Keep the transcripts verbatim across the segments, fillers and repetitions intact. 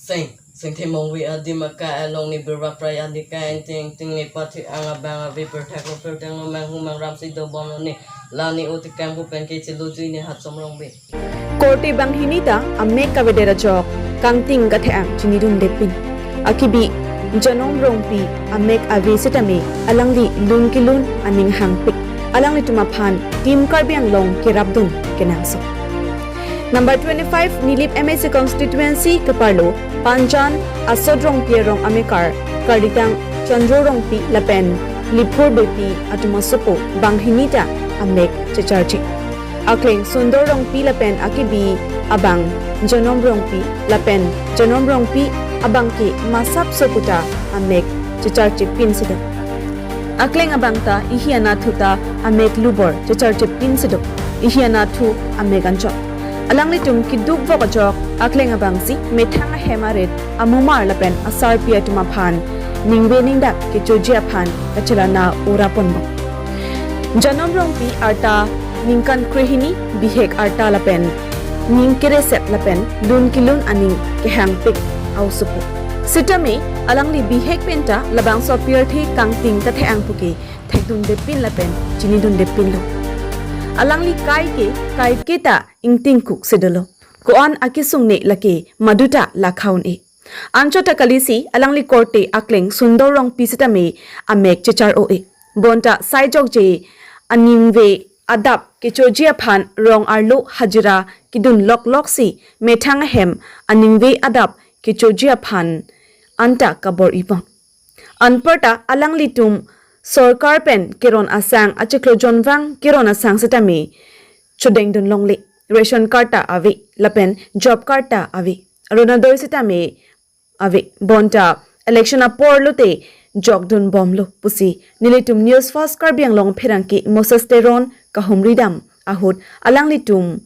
Sing, sing themong wi adim aka along ni birwa prai adika engting engting ne pathi ang abang abi perthak lo perteng lo manghu mangram si dobom lo ne la ne utikam pu pen ke chilujui ne Hachom Rongpi. Korte banghini ta amek kavedet ajok kangting kathe-ang chinidundepin. Akibi Janom Rongpi amek ave sitame alangli lun kelun aning hangpik. Alanglitum aphan Team Karbi Anglong kerapdun kenangsot. Number twenty-five Nilip M A C constituency keparlo Panjan Asot Rongpi arong amekar karditang Chandro Rongpi lapen Liphur Beypi atum asopo banghini ta amek checharche. Akleng Sundor Rongpi lapen akibi abang Janom Rongpi lapen Janom Rongpi abang ke masap soputa amek checharchepin si do. Akleng abang ta ihi anathu ta amek lubor checharchepin si do. Ihi anathu amek anchot. Alanglitum keduk vok ajok akleng abang si methang ahem arit amumar lapen asarpi atum aphan ningve ningdak kechoji aphan kachelana ora ponbom. Janom Rongpi arta ningkan krehini bihek arta lapen ning kereset lapen lun kelun aning kehangpik aosopo. Sitame alangli bihek penta labangso apirthe kangting kathe-ang pu ke thekdundepin lapen chinidundepinlo. Alangli kai ke kai ke ta ingtingkuk si dolo. Ko-an akesung ne lake maduta lakha un-e. Anchot ta kalisi alangli korte akleng Sundor Rongpi sitame amek chechar-o-e. Bonta sai jokje aningve adap kechoji aphan rong arlo hajira kedun loklok si methang ahem aningve adap kechoji aphan anta kabor-ipon. Anparta alanglitum sorkar pen keron asang achiklo jonvang keron asang sitame chodengdun longle. Ration card ta ave lapen job card ta ave. Orunodoi sitame ave. Bonta election apor lote jokdun bomlo pusi nelitum News First Karbi Anglong pherangke Moses Teron kahumri dam ahut alanglitum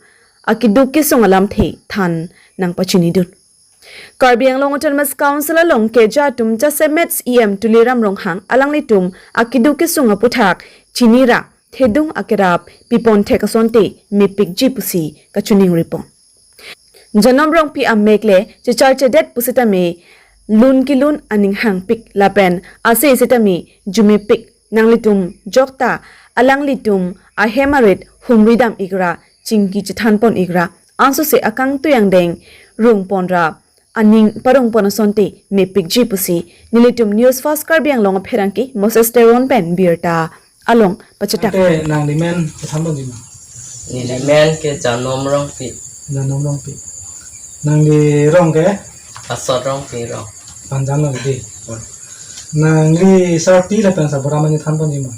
akeduk kesung alamthe than nangpachinidun. Karbi Anglong Autonomous Council along keja atum jasemet E M Tuliram Ronghang alanglitum akeduk kesung aputhak chinira thedung akerap pipon thek asonte mepikji pusi kachiningripon. Janom Rongpi amek le checharchedet pusitame lun kelun aning hangpik lapen ase sitame jumepik nanglitum jokta alanglitum ahem arit humri dam ikra chingki chethanpon ikra ansose akangtui angdeng rungponra aning parungpon asonte mepikji pusi nelitum News First Karbi Anglong apherangke Moses Teron pen birta along pachetak. Ante nangli men kethanponji ma? Neli men ke Janom Rongpi. Janom Rongpi. Nangli rong ke? Asot Rongpi rong. Panjan lo di. Hmm. Nangli sarpi lapen sarbura amen thanponji ma?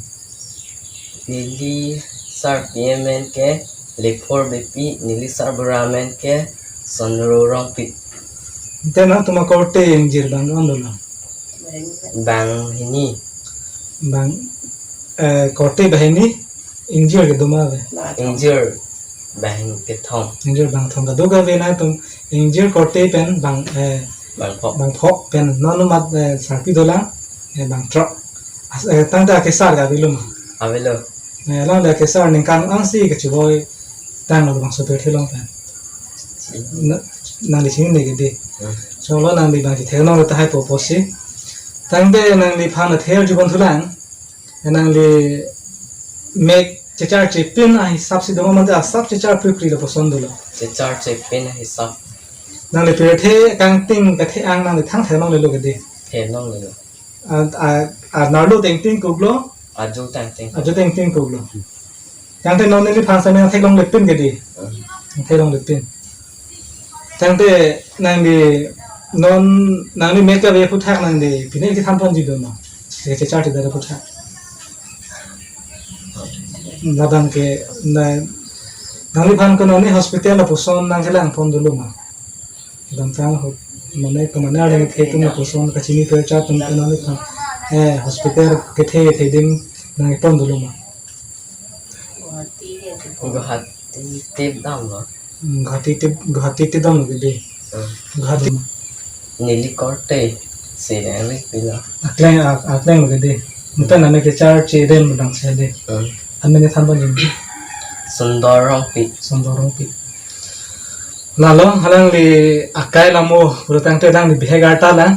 Neli sarpi amen ke Liphur Beypi, neli sarbura amen ke Sonro Rongpi. Ante nangtum akorte ingjir bang do-an dolo? Banghini. Bang, eh, korte banghini ingjir kedo ma ave? Ingjir bang kethom. Ingjir bangthom, kadokave nangtum ingjir korte pen bang, eh, bangpho. Bangpho pen non amat, eh, sarpi dolang, eh, bangthrok. As-, eh, tangte akesar ke avelo ma? Avelo. Eh, alangli akesar ningkan ansi kachiboi tanglo bangso pirthe along pen. Na, nangli chinine ke di. Hmm. Cholo nangli bang chithek nanglo tahai po pusi. Tangte nangliphan athe arjupon thulang. Nangli mek checharchepin ahisap si doma mate asap checharpikri lapuson dolo? Checharchepin ahisap. Nangli pirthe kangting kathe-ang nangli thang thek longlelo ke di? Thek longlelo. A, a, a, arnarlo ta ingtingkuklo? Ajo ta ingtingkuk. Ajo ta ingtingkuklo. Tangte non neliphan sitame theklonglepin ke di? Hmm. Theklonglepin. Tangte nangli non nangli mek kave aphuthak nangli pine kethanponji do ma? Ke checharchedet aphuthak. Labang ke na, nangliphan ko non hospital lapuson nangkelangpon dolo ma? Damtang ahut mane kemane arleng kethe atum lapuson kachini percha atum ke nangliphan, eh, hospital kethe kethe adim nangpon dolo ma? Guwahati tip damlo. Hmm, Guwahati tip, Guwahati tip damlo ke di. Hmm. Guwahati. Neli korte si neli pilo. Akleng, ak-, akleng lo ke di. Mutan amek kecharche rem dang si di. Hmm. Amen thanponji? Sundor Rongpi. Sundor Rongpi. Lalo, alangli akai lamo pulotangte alangli bihek arta lang.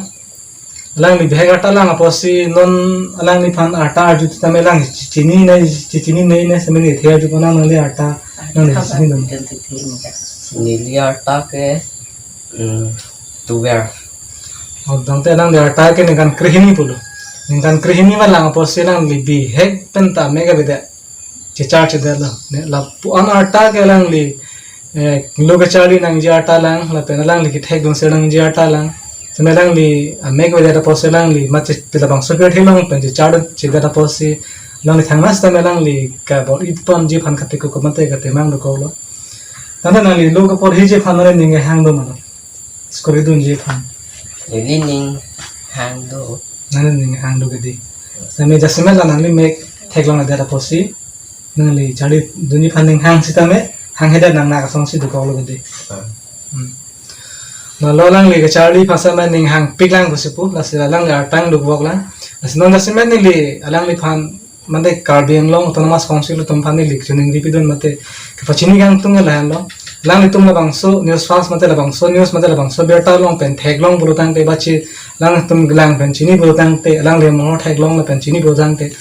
Alangli bihek arta lang apotsi non alangliphan arta arju tame lang chininei, chininei ne sitame neli the arjupon, alangli arta nangli chinidun. Neli arta ke, mm, tuber. O, tangte alangli arta ke ningkan krehini pulo. Ningkan krehini ma lang apotsi alangli bihek pen ta amek avedet, chechar chedetlo. Ne lapu-an arta ke alangli, eh, lo kacharli nangji arta lang, lapen alangli kethekdun si nangji arta lang. Sitame alangli amek avedet apotsi alangli mate pila bangso pirthe along pen chechar chedet apotsi alangli thangnat sitame alangli kabor-iponji aphan katiko ko mate katemang dokoklo. Tangte nangli lo kaporhiji aphan nangli ning hang do ma? School kedunji aphan. Neli ning hang do. Nangli ning hang do kedi. Sitame jasemet la nangli mek theklongledet apotsi nangli charlidunji aphan ning hang sitame hanghedet nang, nang asonsi dokoklo kedi. Ah. Hmm. Lalo alangli kacharli aphan sitame ning hangpik lang pusi pu, lasi alangli arta dokok lang. Lasi non jasemet neli alangliphan mate Karbi Anglong Autonomous Council atum aphan neli choningri pidun mate kepachini kangtung ke lahenlo. Alanglitum labangso news flash mate labangso news mate labangso birta along pen theklong pulotangte bachi alangtum kelang pen chini pulotangte, alangli mohor theklong lapen chini pulotangte,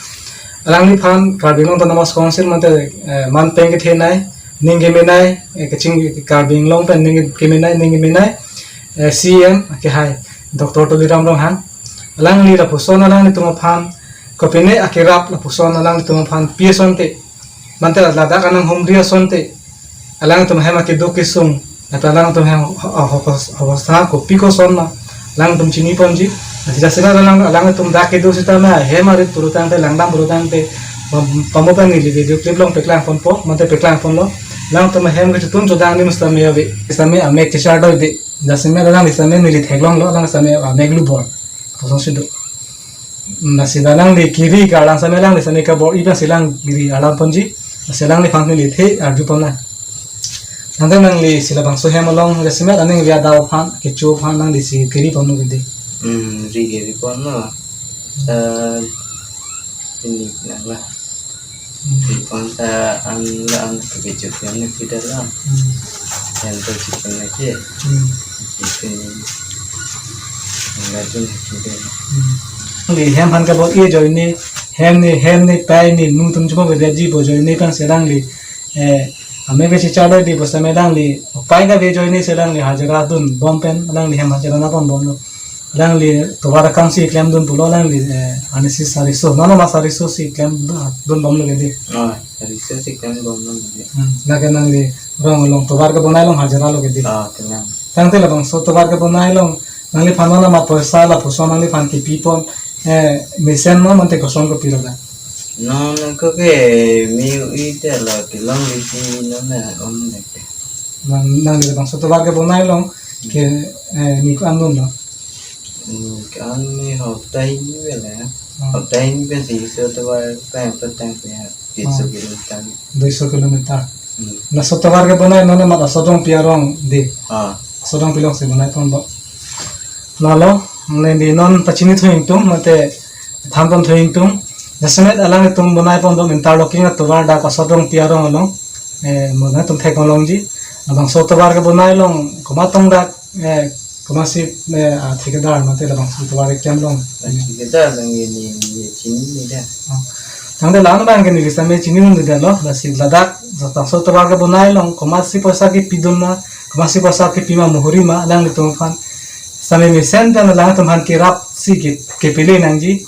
alangliphan Karbi Anglong Autonomous Council mate, eh, man pen kethenei, ning kemenei, eh, kaching Karbi Anglong pen ning kemenei, ning kemenei, eh, C E M kehai Doctor Tuliram Ronghang, alangli lapuson alanglitum aphan kopine akerap lapuson alanglitum aphan pi asonte, mate ladak anang humri asonte, alangtum ahem akeduk kesung, lapen alangtum ahem ho-, ho-, ho-, obostha kopi koson ma alangtum chiniponji. Jasemet alang, alangtum dak kedo sitame ahem arit pulotangte, langdam pulotangte, pam-, pamopan neli video clip along peklangponpo mate peklangponlo. Alangtum ahem kechetun chodang adim sitame ave, sitame amek chechar do di. Jasemet alangli sitame neli theklonglo, alang sitame amek lubor. Kosonsi do. Lasi alangli kiri ke arlang sitame alangli sitame kabor-i pensi alang kiri arlangponji. Lasi alangliphan neli the arjupon lang. Tangte nangli si labangso hem along jasemet aning ri adap aphan, kecho aphan nangli si kiri ponlo kedi. Hmm, ri kiri ponlo. Eh, ini nang la. Hmm. Ri pon ta an la an kecho pian ni tidak la. Hmm. Yang tu chicken lagi. Hmm. Chicken. Enggak tu tidak. Hmm. Neli hem aphan kabor-i ajoine, hem ni, hem ni, pai ni, nu atum chuma beda ji pu ajoine pensi alangli, eh, amek kechechar do di pu sitame alangli, pai kave ajoine si alangli hajira dunbom pen, alangli hem hajira nangponbomlo. Alangli tovar akam si klemdun pulo alangli, eh, arnisi sariso, non ma sariso si klemdunbomlo kedi. Oh, sariso si klemdunbomlo kedi. Hmm, lake nangli rong along tovar kebonai along hajira lo kedi. Ah, kelang. Tangte labangso tovar kebonai along nangliphan non amat poisa lapuson nangliphan kepipon, eh, mesen ma mate koson kopilo da? Non ko ke mi ui te lo kelong di si non na om ne ke. Nang, nangli labangso tovar kebonai along ke, eh, ni ko-an dunlo? Hmm, kami hopta hini bela ya. Hmm. Hopta hini bela si so tovar pa pa tang pe ya. Dui so kilometer. Dui so kilometer. Hmm. Laso tovar kebonai non amat aso dongpi arong di. Ah. Aso dongpi along si bonaiponbom. Lalo, neli non pachini thu ingtung, mate thanpon thu ingtung. Jasemet alanglitum bonaiponbom interlocking atovar dak aso dongpi arong along. Eh, mo nangtum theklongji. Labangso tovar kebonai along komat tong dak, eh, komatsi, eh, ah, thikadar mate labangso tovar keklem along. Thikadar abang ke ne, ne chinine da. Oh. Tangte la-an abang ke neli sitame chinidundetlo, lasi ladak, labangso tovar kebonai along, komatsi poisa kepidun ma, komatsi poisa kepi ma mohori ma, alanglitum aphan sitame mesen pen alangtum aphan kerap si ke, kepele nangji.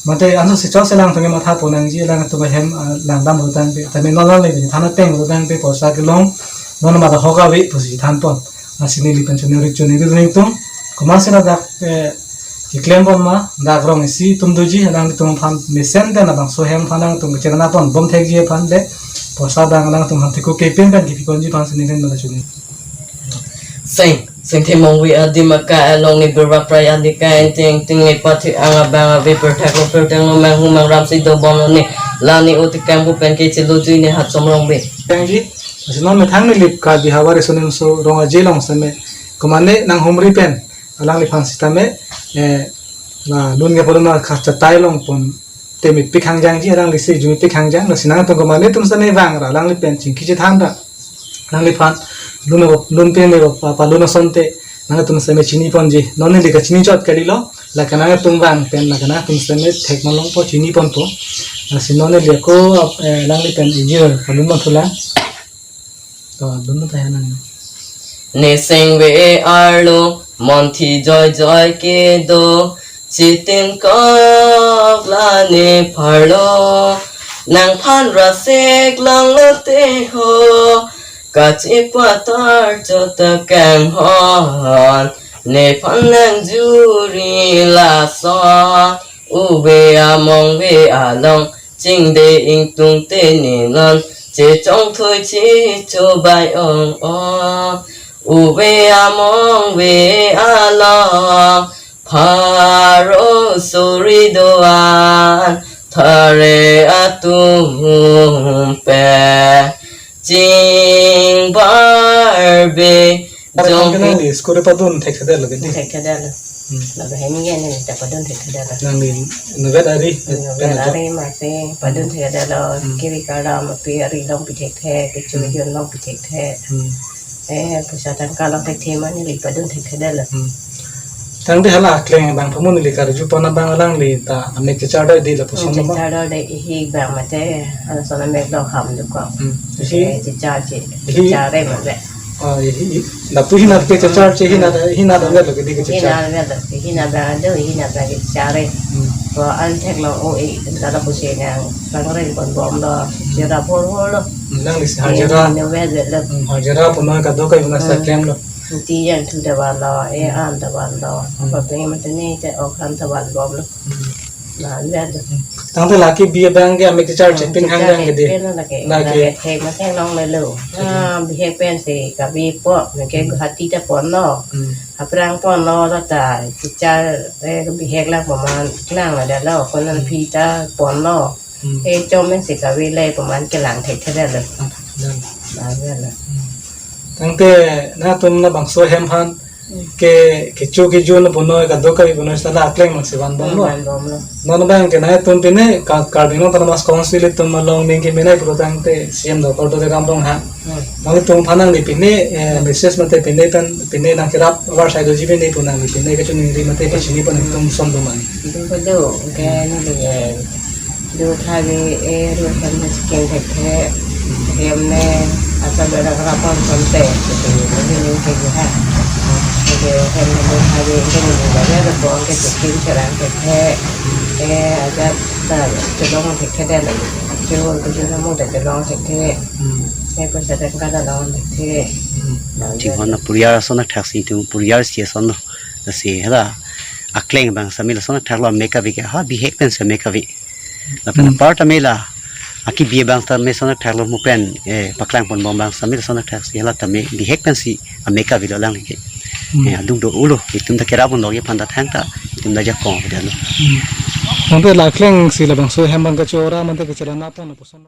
Mate anso si chok si alangtum kematha pon nangji, alangtum ahem, ah, langdam pulotangte, tame non lang le than ateng pulotangte, poisa kelong, non amat ahok ave pusi thanpon. Lasi neli pen choningri choningri nelitum, komatsi ladak, eh, keklempon ma, dak rong isi atum doji, alanglitum aphan mesen pen labangso hem aphan alangtum kechenapon bom thekji aphan le, poisa abang alangtum aphan tiko kepin pen kepiponji aphan si neli pen choningri. Seng, seng themong wi adim akai along ne birwa prai adi kai enteng ting ne pathi ang abang ave perthak lo perthak lo mang hu mang ram si dobom lo ne. La ne uti kam pu pen ke chelo jui ne hat som rong be. Tangji, lasi non methang ne lip ka Bihawari Suning So Rong Aje along sitame. Komane nang humri pen, alangliphan sitame, eh, la lun ke polo na khas chatai longpon. Te mepik hangjangji, alangli si ju mepik hangjang, lasi nangtum komane atum sitame vang ra, alangli pen chingki chethan ra. Alangliphan, lun, lun pen ne pa, palun asonte nangtum seme chiniponji. Non neli kachini chot kalilo, lake nangtum vang pen lake nangtum seme thek malongpo, chiniponpo. Lasi non neli ako, eh, alangli pen ejir palun manthulang. To, dun ta ya nang. Neseng ve arlo, monthi joijoi kedo, chitinkok la nepharlo, nangphan rasek longlote ho, kachipatar chot kanghon, nephan nangjuri lason, uve among ve along, chingde ingtungte nenon, chechongthui chichobai ong ong. Uve among ve along, pharo suri do-an, thare atum pen chingbarbe. Akan jong ke nangli school padun thekthedetlo ke di? Thekthedetlo. Hmm. Lapen hem nge ne ta padun thekthedetlo. Nangli inutvet ari, inutvet pen ajo ari masi padun thekthedetlo. Hmm. Kiri kala mapi ari longpi thekthe, kecho, hmm, jun longpi thekthe. Hmm. Eh, poisa tangka longthekthe ma neli padun thekthedetlo. Hmm. Tangte hala akleng abang pamun neli karjupon abang alangli ta amek chechar doi di lapuson, hmm, ma? Chechar doi di, ihi abang mate, halason amek do ham do ko. Hmm. Ihi, eh, chechar che, ihi, chechar re mate. Ah, ihi, ihi. Lapu hinat ke chechar che, hinat, hinat anvetlo ke di ke chechar. Hinat anvetlo, hinat abang do, hinat abang ke chechar re. Hmm. Ko an theklo o e, ta lapuson nang pangre ponbomlo, hmm, jera bhor bhorlo. Hmm, nangli si hajera. Eh, ne vetvetlo. Hmm, hajera punoi kadokave bang, hmm, sa klemlo. Ti jan thu ta vanlo, e, hmm, an ta vanlo. Hmm. Apa pengen mate ne te ok an ta vanbomlo. Hmm. Na, lihat. Hmm. Tangte lake bi abang ke amek chechar, hmm, chepin hang chechar yang ke di. Pen lake, lake, lake thek ma theklonglelo. Hmm. Ah, bihek pensi kabipo, meke, hmm, Guwahati ta ponlo. Hmm. Aphrang ponlo ta ta, chechar, eh, bihek lang paman, klang la detlo, konan, hmm, phi ta ponlo. Hmm. Eh, chom pensi kave le paman kelang thekthedetlo. Ah, dan. Na, lihat. Hmm. Tangte nangtum labangso ahem aphan, hmm, ke, kecho kejun punoi kadokave punoi sala akleng masi vanbomlo. Hmm, vanbomlo. Non abang ke nangtum pine Ka-, Karbi Anglong Autonomous Council atum along ning kemenei pulo tangte C E M Doctor Tuliram Ronghang. Hmm. Nangtum aphan nangli pine, eh, hmm, message mate pine pen, pine nangkerap avarsai doji pine pu nangli pine kachiningri mate pachini pon, hmm, atum som do ma? Dun pado, ke, hmm, neli, eh, do thave, eh, ru hem ne chicken thekthe, hem ne asa bera kerapon sonte, gitu, jadi ini kayak gitu, ha. Jadi hem ne do thave, ini ini baca ada tuang ke chicken serang thekthe, eh, ada ta chelong thekthe deh lagi. Chelong ke chelong mau ta chelong thekthe. Hmm. Eh, poisa tangka ta long thekthe. Hmm. Nah, chinghon ya. Na puriyar ason thaksi tu puriyar si ason no. Lasi hala akleng abang sami lason thaklo amek kave ke ha bihek pensi amek kave. Lapen, hmm, apar tame la aki bi abang tame son thaklo mo pen, eh, paklang ponbom abang sami lason thaksi hala tame bihek pensi amek kavelo lang ke. Hmm. Eh, aduk do-olo, itum ta kerap un log aphan ta thangta, itum ta jakong dalo. Hmm. Tangte la akleng si labangso hem abang kachora mate kachelana pon lapuson.